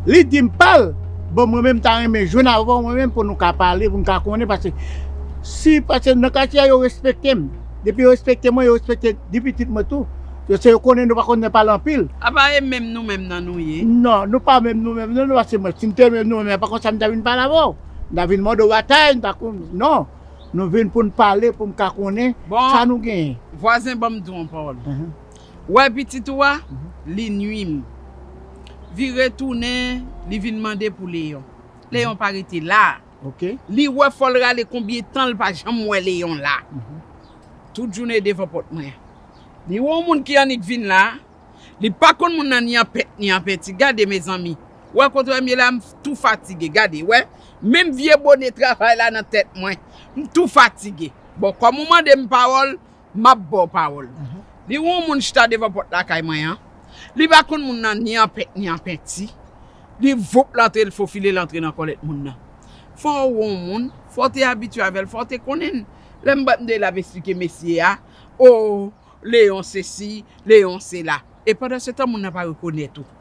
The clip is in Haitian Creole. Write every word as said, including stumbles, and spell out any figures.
Li di m pa l. Bon, mwen menm, m ta renmen jwenn avè w, mwen menm, pou nou ka pale, pou n ka konnen, paske si, paske nan katye a, yo respekte m. Depi yo respekte mwen, yo respekte di pitit mwen tou. Yo se yo konnen nou pa konn pale anpil. Apa e menm nou menm nan nou ye? Non, nou pa menm nou menm nan nou, paske mwen, si m te menm nou menm, pa konsa m ta vin pale avè w. M ta vin mande w batay, m ta kon-, non. Nou vin pou n pale, pou m ka konnen sa nou genyen. Vwazen, ban m di w yon pawòl. Wè pitit ou a, li nwi m. Vire tounen, li vin mande pou Leyon. Leyon pa rete la. Li wè fò l rale konbyen tan l pa janm wè Leyon la. Tout jounen devan pòt mwen. Li wè yon moun ki annik vin la, li pa konn moun nan ni an pent ni an penti. Gade, mezanmi. Wè kote w ye m ye la, m tou fatige. Gade, wè. Menm vye bone travay la nan tèt mwen. M tou fatige. Bon, kòm ou mande m pawòl, m ap ba w pawòl. Li wè yon moun chita devan pòt lakay mwen an. Li pa konn moun nan ni an pent ni an penti. Li voup l antre, l fofile l antre nan kòlèt moun nan. Fò w wè yon moun, fò w te abitye avè l, fò w te konnen l. Lè m bat m de l ap esplike mesye a, o, Leyon sesi, Leyon sela. E pandan se tan, moun nan pa rekonèt ou.